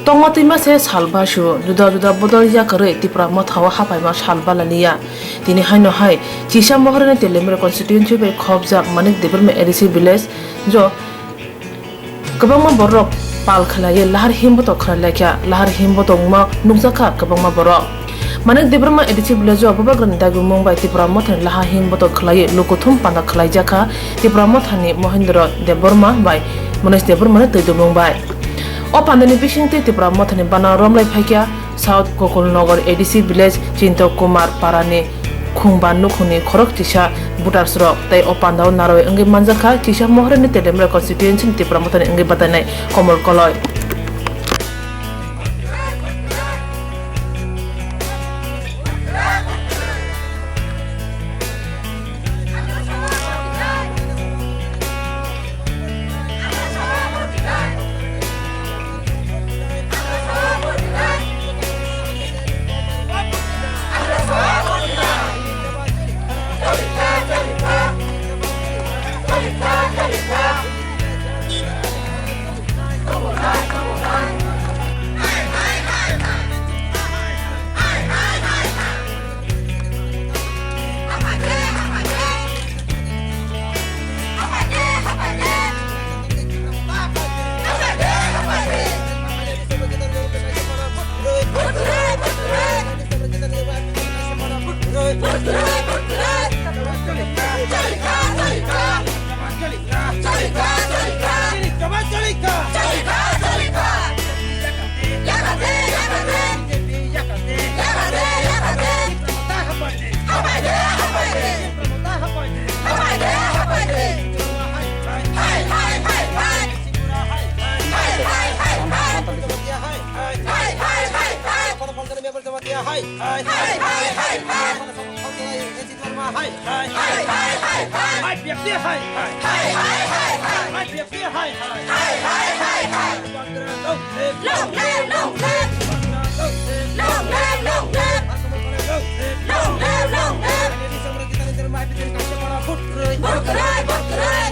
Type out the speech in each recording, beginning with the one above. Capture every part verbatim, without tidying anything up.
Tongma twima se sal basu, juda juda bodol yakarwi Tipra Motha o haphaima sal balaliya. Tini haino hai Chisa Mohorani Telemre constituency bai khopjak Manik Debbarma A D C village jo kwbangma borok pal khlaiwi lahar himbotok khlai laikha, lahar himbotok wngma nukjakha kwbangma borok. Manik Debbarma A D C village o Bubagrani dagimung bai Tipra Mothani lahar himbotok khlaiwi lukuthum panda khlaijakha Tipra Mothani Mohindra Debbarma bai Manish Debbarmani twi dumung bai. O pandani bisingtwi Tipra Mothani bana romlai phaikha South Gokulnagar A D C village Chinto Kumar Parani khungba nukhungni khorok chisa voters rok tei o pandao narwi wngwi manjakha Chisa Mohorani Telemre constituency ni Tipra Mothani wngwi batainai Komol Koloi. Hai, hai, hai, hai. Hai, hai, hai, hai. Hai, hai, hai, hai. Hai, biak de hai, hai. Hai, hai, hai, hai. Hai, biak de hai, hai. Hai, hai, hai, hai. Long live, long live. Long live, long live. Long live, long live. Butrai, butrai.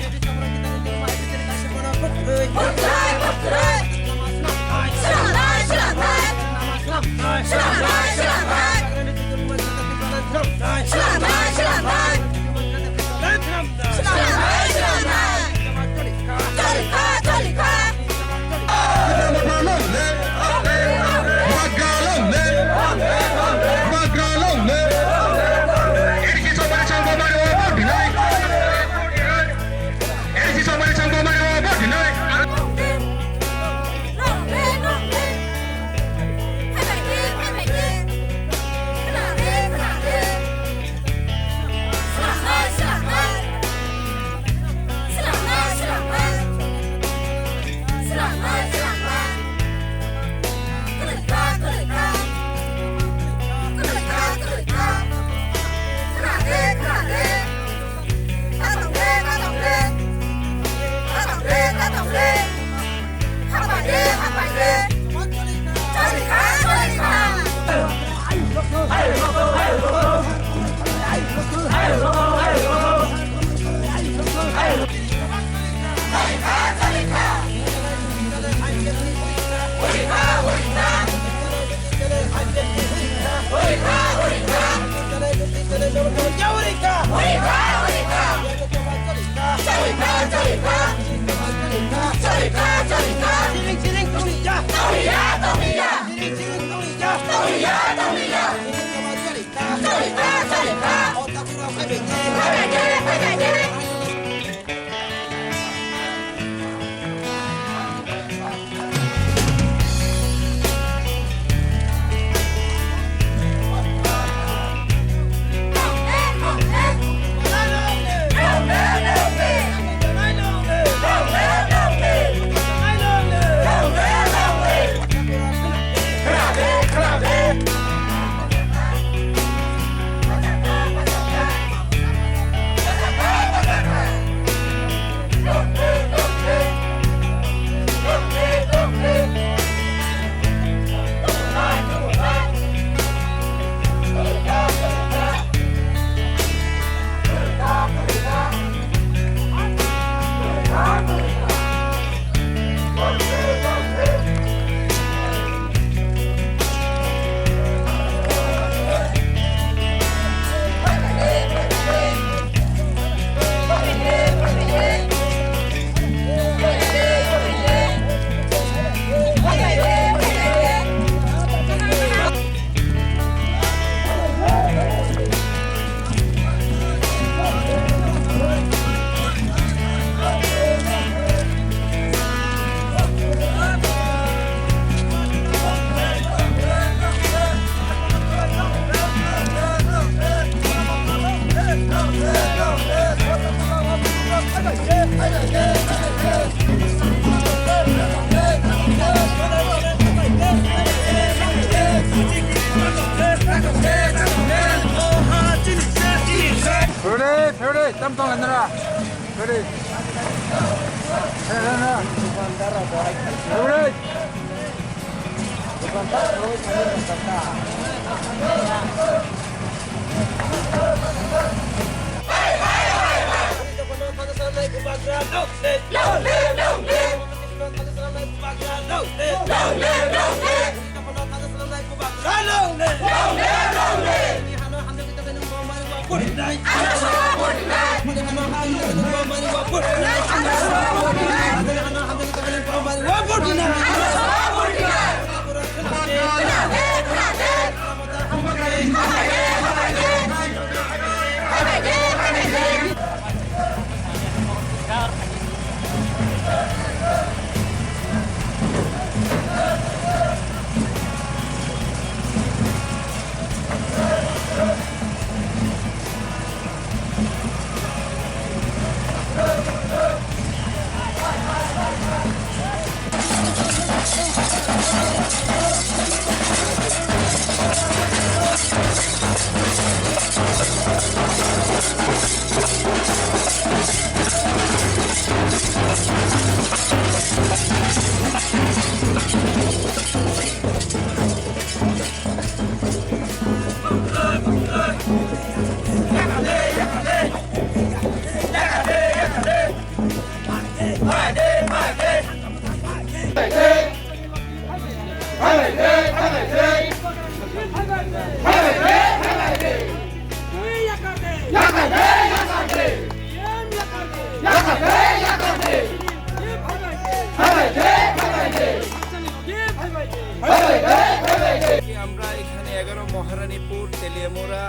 আমরা এখানে এগারো মহারানীপুর তেলিয়ামুড়া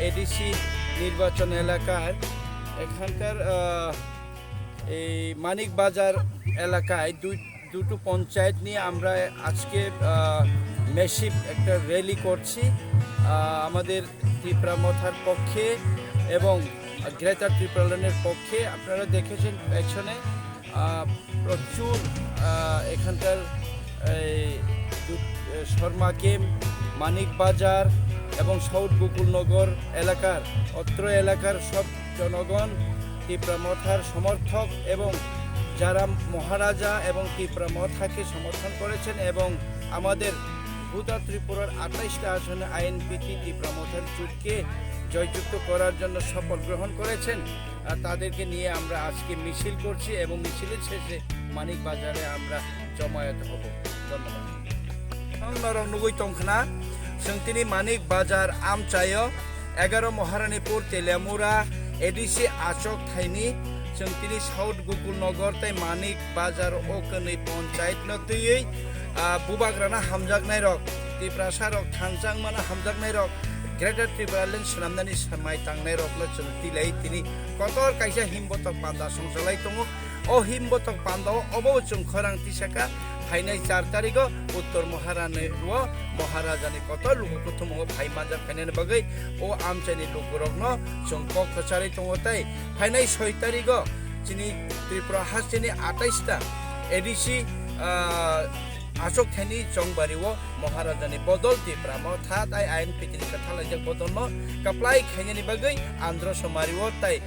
এডিসি নির্বাচন এলাকার এখানকার, আহ, এই মানিক বাজার এলাকায় দুই, দুটো পঞ্চায়েত নিয়ে আমরা আজকে, আহ, ম্যাসিভ একটা র‍্যালি করছি। আহ, আমাদের ত্রিপুরা মথার পক্ষে এবং গ্রেটার ত্রিপুরাল্যান্ডের পক্ষে। আপনারা দেখেছেন পেছনে, আহ, প্রচুর, আহ, এখানকার এই দু-, এ, শর্মা ক্যাম্প, মানিক বাজার এবং সাউথ গোকুলনগর এলাকার, অত্র এলাকার সব জনগণ ত্রিপুরা মথার সমর্থক এবং যারা মহারাজা এবং ত্রিপুরা মথাকে সমর্থন করেছেন এবং আমাদের গোটা ত্রিপুরার আঠাশটা আসনে আইএনপিটি ত্রিপুরা মথার জোটকে জয়যুক্ত করার জন্য শপথ গ্রহণ করেছেন। আর তাদেরকে নিয়ে আমরা আজকে মিছিল করছি এবং মিছিলের শেষে মানিক বাজারে আমরা জমায়েত হব। ধন্যবাদ। Norok nugui tongkhna, chwng tini Manik Bazar amchaio, egaro Maharanipur Teliamura A D C achok thaini, chwng tini South Gokul Nagar tei Manik Bazar o kwnwi ponchayat no twiwi, ah, bubagrana hamjaknairok, Tiprasa rok thansa wngmano hamjaknairok, Greater Tipraland swnamnani samai tangnairokno chwng tilai tini kotor kaisa himbotok panda songchalai tongo. O himbotok pandao obo chwng khorang tisaka phainai char tarigo Uttor Maharani o Maharajani kotor luku kuthumungo phai manjak phainani bagwi o amchaini lukurokno chwng kok kwcharwi tongo tei phainai soi tarigo chini Tripura hasteni atais ta A D C, ah, achok thaini chongbari o Maharajani bodol Tipra Motha tei I N P T ni kwthar laijak bodolno kaplai khainani bagwi Andhra Somari o tei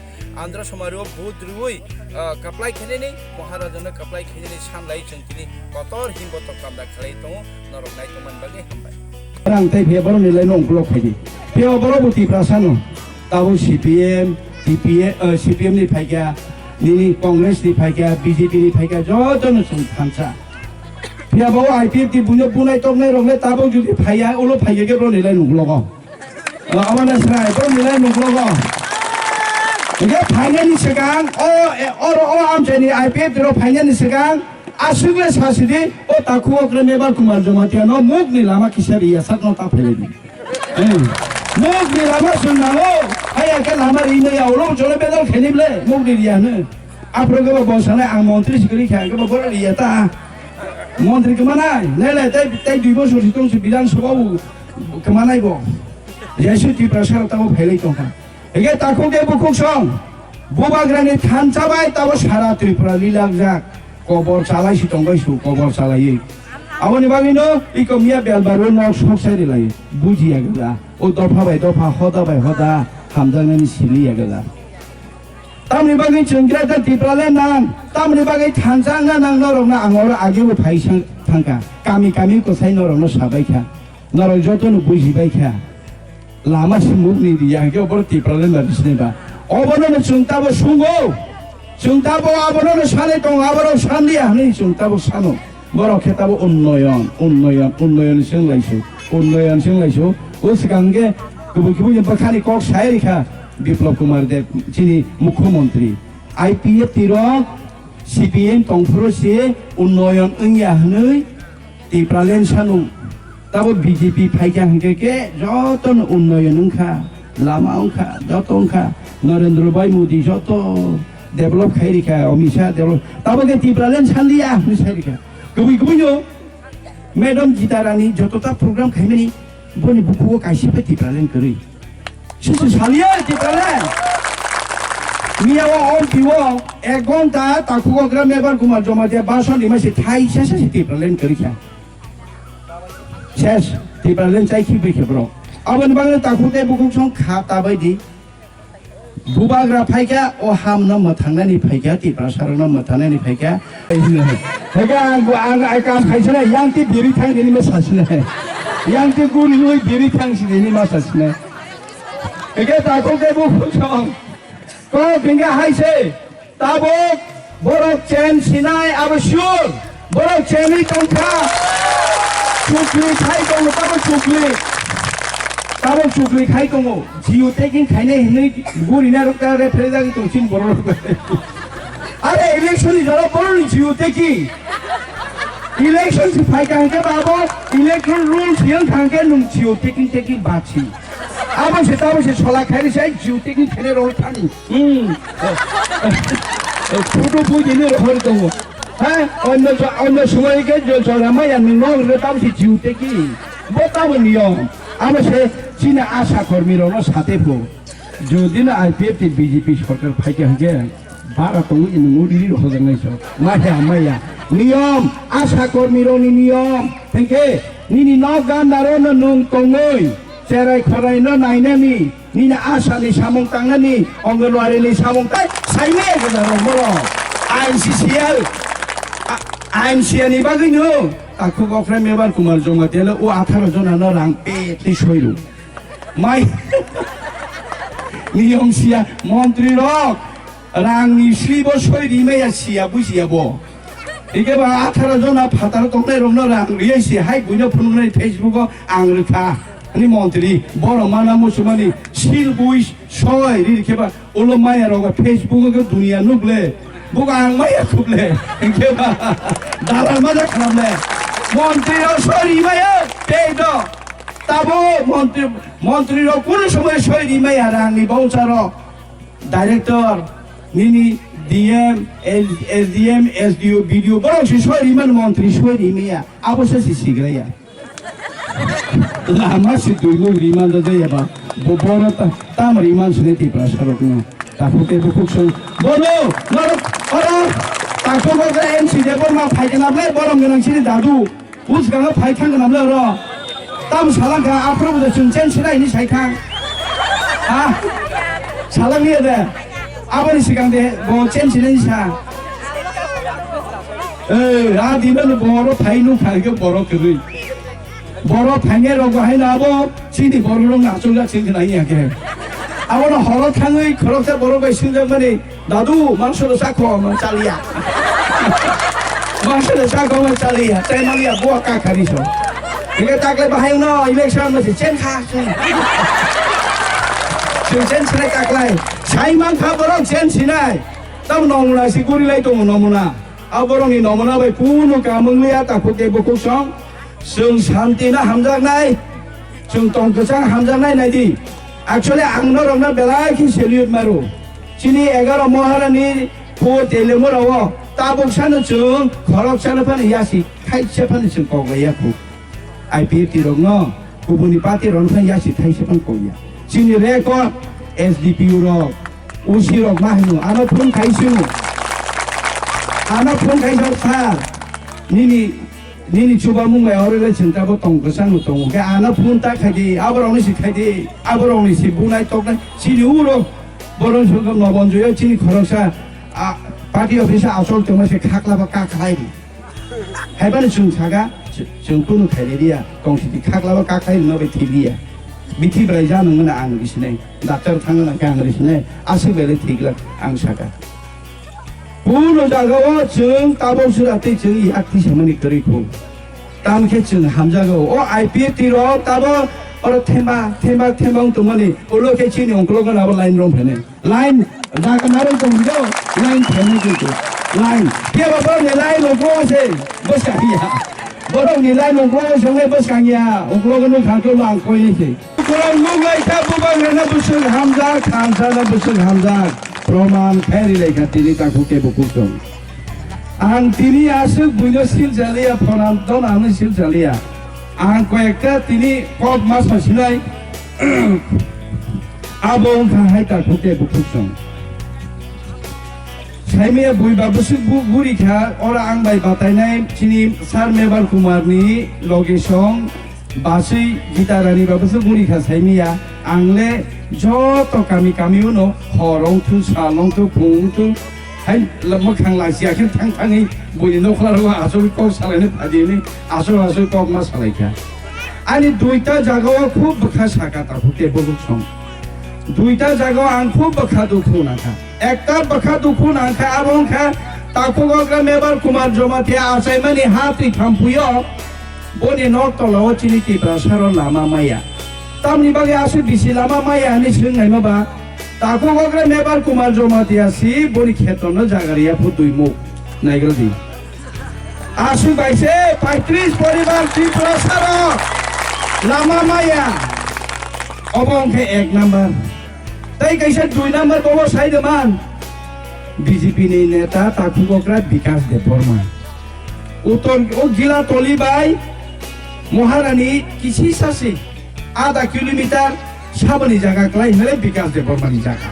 Andhra Somari o vote rwui, ah, kaplai khainani, Maharajano kaplai khainani sanlai chwng tini kotor himbotok panda khlai tongo, norok nai tongmani bagwi hambai. Rang tei phiya borok ni lai no ungkulok khaidi. Phiya borok bo Tiprasa no. Tabuk C P M, T P A, ah, C P M ni phaikha, nini Congress ni phaikha, B J P ni phaikha, joto no chwng thansa. Phiya bo I P F T buino bunai toknai rok le tabuk jodi phaiya, ulo phaikha khe borok ni lai no ungkulogo. Aboni srai, borok ni lai nukrogo. Hingke phainani swkang, o, e, oro, o amchaini I P F T rok phainani swkang, aswk le sasidi, o takhuk o kre Mebar Kumar Jamatia no muk ni lama kisa riya sak no ta phailai di. Hmm. Muk ni lama sung nango, haya ke lama ri maya, ulo chole bedal kheni ble, muk ni riya hne. Aphuru ke bo bosane ang montri sikri kha, ke bo bora riya ta. Montri kemana, nele, tei, tei dui bosor si tong si Bidhan Sabha bo kemana bo. Jesu Tiprasa rok tamo phailai tongkha. Hingke takhuk de bukhuk song. Bubagrani thansa bai tamo sara Tripura lilakjak. Kobor chalai si tongbai su, kobor chalai. Aboni bagwi no iko miya belbaru nok sok sai rilai. Buji ya gela. O dopha bai dopha, hoda bai hoda, hamjaknani sili ya gela. Tamni bagwi chwng Greater Tipraland nang, tamni bagwi thansa wngna nang norokno ang oro agebo phai thangkha. Kami kami kwsai norokno sabaikha. Norok jotono bujibaikha. Lama se mukni riya hwnkhe obo Tipraland ba bisini ba. Obono no chwng tabo sungo. Chwng tabo abono no sanai tongo, aborok sanliya hwnwi chwng tabo sano. Borok khe tabo unnoyon, unnoyon, unnoyon se wng laisu, unnoyon se wng laisu. O swkang khe kubui kubui ni bwkhani kok sai rikha Biplab Kumar Deb chini mukhyamantri. I P F T rok C P M tongphuru se unnoyon wngya hwnwi Tipraland sanu. Tabo B J P phaikha hwnkhe khe jotono unnoyon wngkha, lama wngkha, joto wngkha. Narendra Bhai Modi joto develop khai rikha, Amit Shah develop. Tabo khe Tipraland sanliya hwnwi sai rikha. Kubui kubui no Madam Jita Rani joto ta program khaimani boni bukhugo kaisa bai Tipraland kwrwi. Sisi saliya Tipraland. Miya o M P o ek ghonta takhugo gram Mebar Kumar Jamatia bason di masi thaisa sa si Tipraland kwrwi kha. Ses, Tipraland chai khi bai khe bro. Aboni bagwi takhuk tei bukhuk song kha ta bai di. Bubagra phaikha, o hamno mwthangnani phaikha, Tiprasarokno mwthangnani phaikha. Phaikha ang, ang, ang kam khaisana, yang ti biri thang dini ma sasina. Yang ti guri ui biri thang si dini ma sasina. Eke takhuk tei bukhuk song. Kok bingga hai se. Tabuk borok chen sinai abo sure. Borok chenwi tongkha. Chukli khai tongo, tabuk chukli. Tabuk chukli khai tongo. Geo tagging khainai hinwi gurina rok ta referee jagwi tong chini borok rok. Are election ni jora borok ni geo tagging. Election si phai kha hwnkhe ba abo electoral rules yang kha hwnkhe nwng geo tagging tagging bachi. Abo se tabuk se sola khairi sai geo tagging khainai rok thani. Hmm. Photo bui dini rohor tongo. Ha? Onno jo-, onno sumai ke jo jora maya ni nok re tam si jiu te ki. Bo tamo niyom. Amo se chini asha kormi rok no sate pho. Jodi na I P F T B J P sorkar phaikha hwnkhe bara tongo ini modi ri rohor nai so. Maya, maya. Niyom, asha kormi rok ni niyom. Hwnkhe nini nok ganda ro no nung tongoi. Cherai khorai no nainani. Nini asha ni samung tangnani, Anganwadi ni samung tai, saimaya gana rok bolo. I M C C L, a-, I M C L ni bagwi no, takhuk okra Mebar Kumar Jamatia le o atharo jona no rang pe twi soiru. Mai, niyom siya, montri rok, rang ni slibo soi rimaya siya, bujiya bo. Hingke ba atharo jona phataro tongnai rokno rang riyai se hai buino phunuknai Facebook o ang rwkha. Ani montri borok mana muchumani sil bui soi ri rikhe ba ulo maya rok Facebook o khe dunia nukle. Buko ang maya khuble. Hingke ba dalal maya khamle. Montri rok soi ri maya tei do. Tabo montri, montri rok kunu somoi soi ri maya rang ni bongsa rok. Director, nini D M, S-, S D M, S D O, B D O, borok si soi rimani montri soi rimaya, abo se si sigraya. Lama si duinuk riman da jaya ba, bo-, boro ta-, tam riman sini Tiprasa rok no. Takhuk tei bukhuk song, bono, norok, oro, takhuk rok M C Debbarma phaikhe na ble, borom gwnang sini dadu. Buskang phai thang gwnam le oro. Tam salang kha aphuru bo chwng chen sinai hinwi sai thang. Ha? Salang ni de. Aboni sikang de bo chen sinai sa. Eh, a dino no boro phai nung phai khe boro kwrwi. Boro phainai rok bo haino abo chini boro rok achuk jak sing khna ya khe. Abono horo thangwi khoroksa borok bai singjak mani. Dadu, mangso no sakho, mang chaliya. Mangso no sakho, mang chaliya. Tei mangya, buwa kakhari so. Hingke takle bahai no election no se chen kha se. Se chen sinai taklai. Sai mang kha borok chen sinai. Tam nomuna si guri lai tongo nomuna. A borok ni nomuna bai kunu kamung liya takhuk tei bukhuk song. Chwng santi no hamjaknai, chwng tong kwchang hamjaknai nai di. Actually, ang norokno belai khe salute maro. Chini egaroh Maharani pho telemo rao tabuk sano chwng khorok sano phano yasi thaisa phano chwng kok ya khu. I P F T rokno kubuni party rokno phano yasi thaisa phano kok ya. Chini record S D P O rok, O C rok ma hino, ano phone khai sino. Ano phone khai sino, sir. Nini Nini chuba mung bai oro le chwng tabo tong kwchang no tongo. Khe ano phone ta khai di, aborok ni si khai di, aborok ni si bunai toknai, chini uro Boron songkha Nobonjoyo chini khoroksa, a, party office o achol tongma se khaklaba kakhai di. Haibano chwng saka, chwng kunu khailai diya, kongsiti khaklaba kakhai rwna bai thik diya. Bithi bwrai ja nang mano ang risinai, doctor thangna nang khe ang risinai, aswk belai thik glak ang saka. Kuno jagao chwng tabok sura tei chwng yak tisamani kwrwi kho. Tamkhe chwng hamjago. O I P F T rok tabo oro themba, themba, themba wng tongmani. Ulo khe chini ongkologo abo line rong phainai. Line jaga narwk tong jo, line phainai kintu. Line. Phiya ba borokni line ongkologo se bwskang ya. Borokni line ongkologo se ongwi bwskang ya. Ongkologo nukha khe ulo ang koinai se. Borok nuklaikha bubagrano bwswk hamjak, thansano bwswk hamjak. Proman khe rilaikha tini takhuk tei bukhuk chwng. Ang tini aswk buino silchaliya, phonam don ano silchaliya. Ang koyekta tini kok ma sasinai. Abo wngkha hai takhuk tei bukhuk chwng. Saimaya bui ba bwswk bu-, buri kha, ora ang bai batainai chini Sir Mebar Kumar ni loge song baswi Gita Rani ba bwswk buri kha saimaya. Ang le joto kami kami uno hor wng thu, sal wng thu, phung wng thu, hai mwkhang lachi ya khe thang thangwi buini nokla rogo aswk kok salaini phadi ni aswk aswk kok ma salai kha. Ani duita jagao khub bwkha saka takhuk tei bukhuk song. Duita jagao ang khub bwkha dukhu nangkha. Ekta bwkha dukhu nangkha, abo wngkha takhuk okra Mebar Kumar Jamatia achaimani ha twi thampuio. Boni nok tolao chini Tiprasaro lama maya. Tamni bagwi aswk bisi lama maya hinwi swngnaima ba? Takhuk okra Mebar Kumar Jamatia si boni khetorno jaga riya phu duimuk. Naigra di. Aswk bai se paitris poribar Tiprasaro lama maya. Obo wngkha ek number. Tei kaisa dui number bobo sai de man. B J P ni neta takhuk okra Bikas Debbarma. Uttor o Gila Toli bai Maharani kisi sasi. Ada kilometer saboni jaga klai hwnwi Bikas Debbarmani jaga.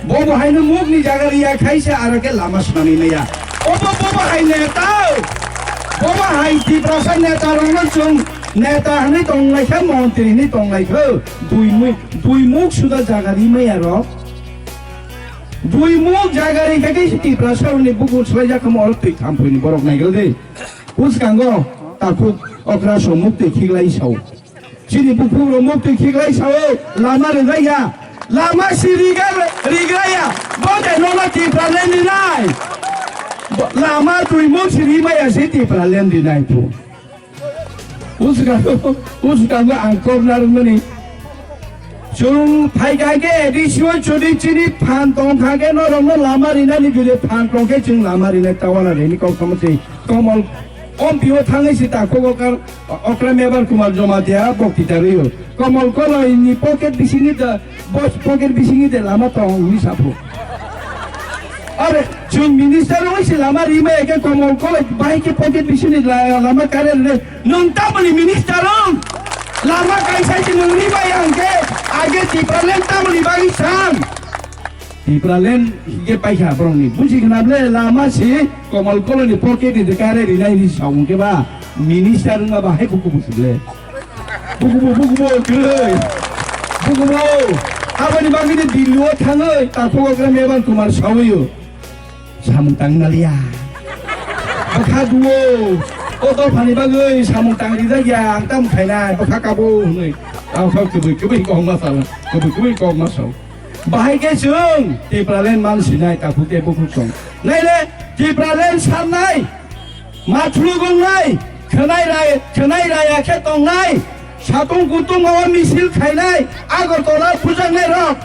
Bobo haino mukni jaga riya khaisa aro khe lama swnamwi maya. Obo bobo hai neta. Bobo hai Tiprasa neta rokno chwng neta hwnwi tonglai kha, montri hwnwi tonglai kha. Dui muk, dui muk suda jaga ri maya rok. Dui muk jaga ri kha khe Tiprasa rokni bukur swlai jak kha mo oro twi thampui ni borok naigra de. Bwskango takhuk okra so muk twi khiklai sao. Chini bukhuk rok muk twi khiklai sao, lama rijak ya. Lama si riga-, rigra ya. Bo de nono Tipraland rinai. Bo-, lama twi muk si rimaya si Tipraland rinai phu. Bwskango, bwskango ang kok narwkmani. Chwng phaikha khe A D C o chudi chini phan tongkha khe norokno lama rinani jodi phan tongkhe chwng lama rinai tawana rini kok tongma se. Komol, M P o thangwi si takhuk okra, okra Mebar Kumar Jamatia bokti ta rwio. Komol koloi ni pocket bisingni da, bos pocket bisingni de lama tong hwnwi sapho. Are, chwng minister wngwi se lama rimaya khe komol koloi bai khe pocket bisingni la-, lama kare rwle. Nwng tamoni minister wng? Lama kaisa se nwng rimaya hwnkhe age Tipraland tamoni bagwi san? Tipraland hige paikha borokni. Buji khna ble lama si komol koloni pocket ni de kare rinai ni saung ke ba minister wngma ba hai kuku busu ble. Bukubo, bukubo, kwrwi. Bukubo. Aboni bagwi de Delhi o thangwi takhuk okra Mebar Kumar sawi o. Samung tang naliya. Bwkha duo. O dophani bagwi samung tang rijak ya, ang tam khainai, bwkha kabo hwnwi. Ang kha kwbwi, kwbwi kok ma sal, kwbwi, kwbwi kok ma sal. Bahai khe chwng Tipraland man sinai takhuk tei bukhuk song. Naile Tipraland sannai, mathluk wngnai, khwnai rai-, khwnai raya khe tongnai, satung kutung o misil khainai, Agartala pujaknai rok,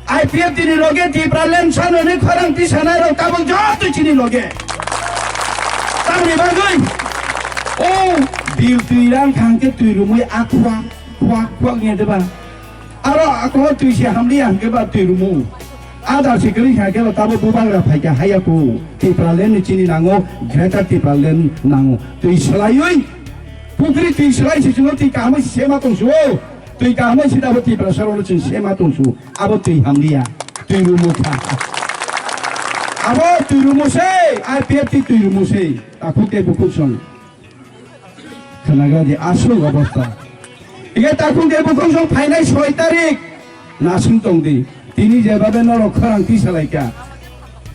I P F T ni loge Tipraland sanani khorang tisanai rok tabuk joto chini loge. Tamni bagwi o bil twi rang khang khe twi rumwi a khuak khuak khuak nya deba. Aro ako twi se hamliya hwnkhe ba twi rumu. Adar se kwrwi kha khe ba tabo bubagra phaikha haya ku. Tipraland ni chini nango, Greater Tipraland nango. Twi swlaiwi, pukri twi swlai se chwngno twi kahamai se sema tongsu o. Twi kahamai se tabo Tiprasa rokno chwng sema tongsu. Abo twi hamliya. Twi rumu kha. Abo twi rumu se, I P F T twi rumu se. Takhuk tei bukhuk song. Khwnagra di aswk obostha. Ige takhuk de bukhuk song phainai soi tarik nasing tong di. Tini jebabe norok khorang twi salaikha.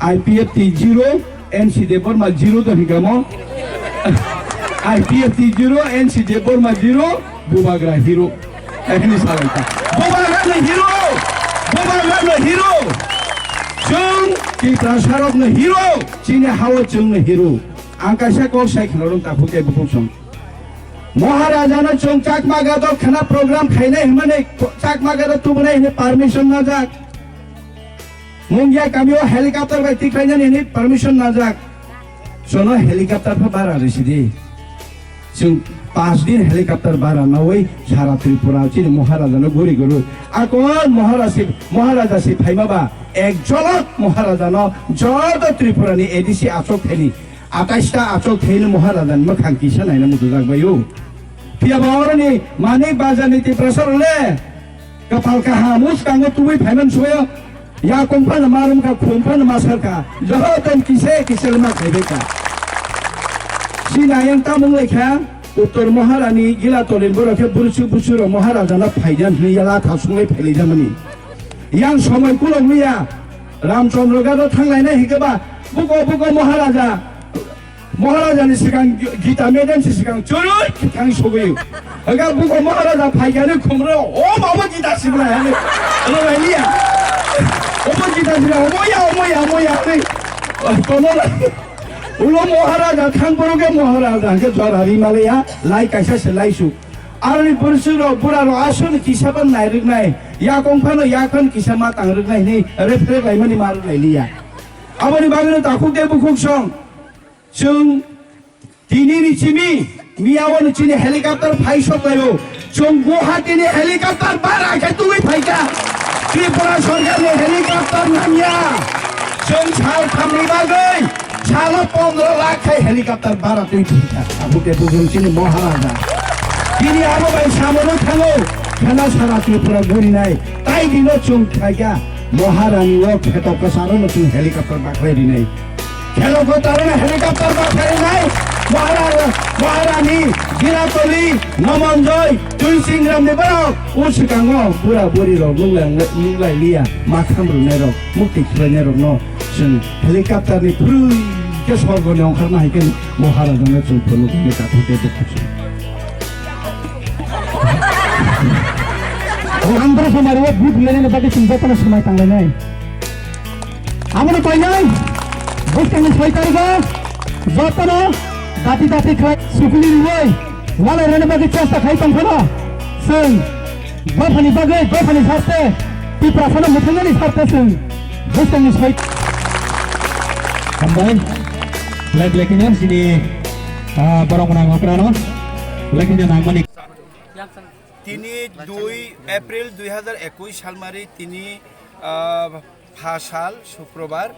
I P F T zero, N C Debbarma zero to hinkamo. I P F T zero, N C Debbarma zero, Bubagra hero. Ahini salaikha. Bubagra no hero! Bubagra no hero! Chwng Tiprasarok no hero! Chini hao chwng no hero. Ang kaisa kok sai khna rwng takhuk tei bukhuk song. Maharaja no chwng Chakma gadok khna program khainai hwnmani Chakma gadok tubunai hwnwi permission najak. Mungia kamio helicopter bai tikhlainani hwnwi permission najak. Chono helicopter pha bara rwsidi. Chwng panch din helicopter bara nawi sara Tripura chini Maharaja no guri guru. Akon Maharaja si, Maharaja si phaima ba ek jolok Maharaja no joto Tripura ni A D C achok theni. Atais ta achok theni Maharaja ni mwkhang kisa naina muchujak bai o. Phiya ba oroni Manik Bazar ni Tiprasa role. Kapal kaham, o swkango tubui phaiman suyo. Yakung phano ma rwmkha, khum phano ma sarkha. Jotono kise kise lama khaibaikha. Sina yang tamung laikha, Uttor Maharani, Gila Tolin borok khe bursu bursu rok Maharaja no phaijan hwnwi yala thasungwi phailaijamani. Yang somoi kulok liya, Ramchandra Gado thanglaina hikhe ba, buko buko Maharaja, Maharajani swkang Gita madam si swkang churui thang sogwi. Aga buko Maharaja phaikani khumro, o baba Gita sibla hani. Ano lailiya. Obo Gita sibla, omo ya, omo ya, omo ya, omo ya. Kono lai. Ulo Maharaja thang poro ke Maharaja ke jora ri male ya, lai kaisa se lai su. Aroni pursu ro, bura ro, asun kisa ban nai rwk nai. Ya kong phano ya khan kisa ma tang rwk nai ni, refre lai mani ma rwk lai liya. Aboni bagwi no takhuk de bukhuk song. Chwng tini ni simi miyao ni chini helicopter phai sok laio. Chwng Guwahati ni helicopter bara khe tugwi phaikha. Tripura sorkar ni helicopter nangya. Chwng sal thamni bagwi salo pondro lakh khai helicopter bara twi phaikha. Abo khe bujung chini Maharaja. Tini abo bai samono thango. Khena sara Tripura gurinai. Tai dino chwng phaikha. Maharani o kheto kwcharo no chwng helicopter bakhai rinai. Khelo ko tarana helicopter ba kharinai. Mahara-, Maharani, Giratoli, Nomonjoi, Tui Singram ni borok. O swkango bura buri rok nunglai, nunglai liya, ma kham rwnai rok, mukti khwlainai rok no chwng helicopter ni phurui khe sorgo ni ongkharma hai khe Maharaja no chwng phunuk ni kathok khe dukhu chwng. Ang boro samari o but lene bagwi chwng jotono samai tanglainai. Amoni koinai, bwskangni soi tarigo, jotono dati dati khlai sukuli riwi, walai rwna bagwi chesta khai tongphano, chwng dophani bagwi, dophani sarte, Tiprasano mwthangnani sarte chwng bwskangni soi. Hambai, belai belai kheno chini, ah, borok gwnang okrano, belai kheno nangmani. Tini dui April dui hazar ekush salmari tini, ah, pha sal Sukrobar.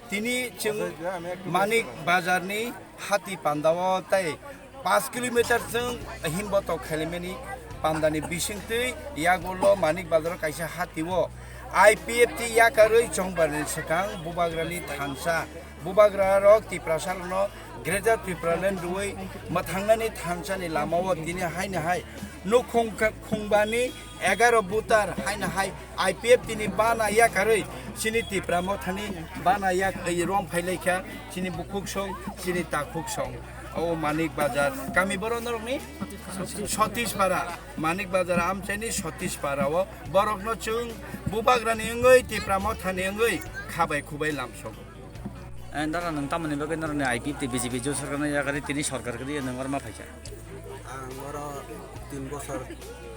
Tini chwng Manik Bazar ni hati panda o tei paanch kilometer chwng himbotok khalimani panda ni bisingtwi yagulo Manik Bazar o kaisa hati o I P F T yakarwi chongbar ni swkang Bubagra ni thansa Bubagra rok Tiprasa rokno Greater Tipraland rwui mwthangnani thansa ni lama o tini haino hai nukhung khungbani egaroh butar haino hai I P F T ni bana yakarwi chini Tipra Mothani bana yak rom phailaikha chini bukhuk song chini takhuk song o Manik Bazar kami borok norokni Satish Para Manik Bazar amchaini Satish Para o borokno chwng Bubagrani wngwi Tipra Mothani wngwi khabai khubai lamsogo. Eh, dara, nwng tamoni bagwi norokni I P F T B J P jo sorkarno yakarwi tini sorkar kwrwi nwng oro ma phaikha? Ang oro tin bosor,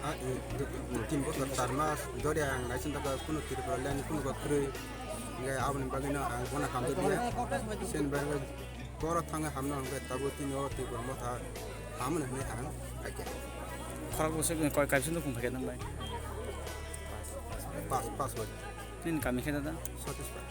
ah, i, tin bosor char mas dhori ang naising taka kunu Tripura line kunu bo kwrwi. Hingke aboni bagwino ang bono hamjak liya. Sen bagwi boro thangwi hamno hingke tabuk tini o Tripura motha hamno hinwi ang phaikha. Khorok bwswk koi kaisa nukhung phaikha nwng bai? Pas, pas bai. Nini kami khe dada? Satish Pai.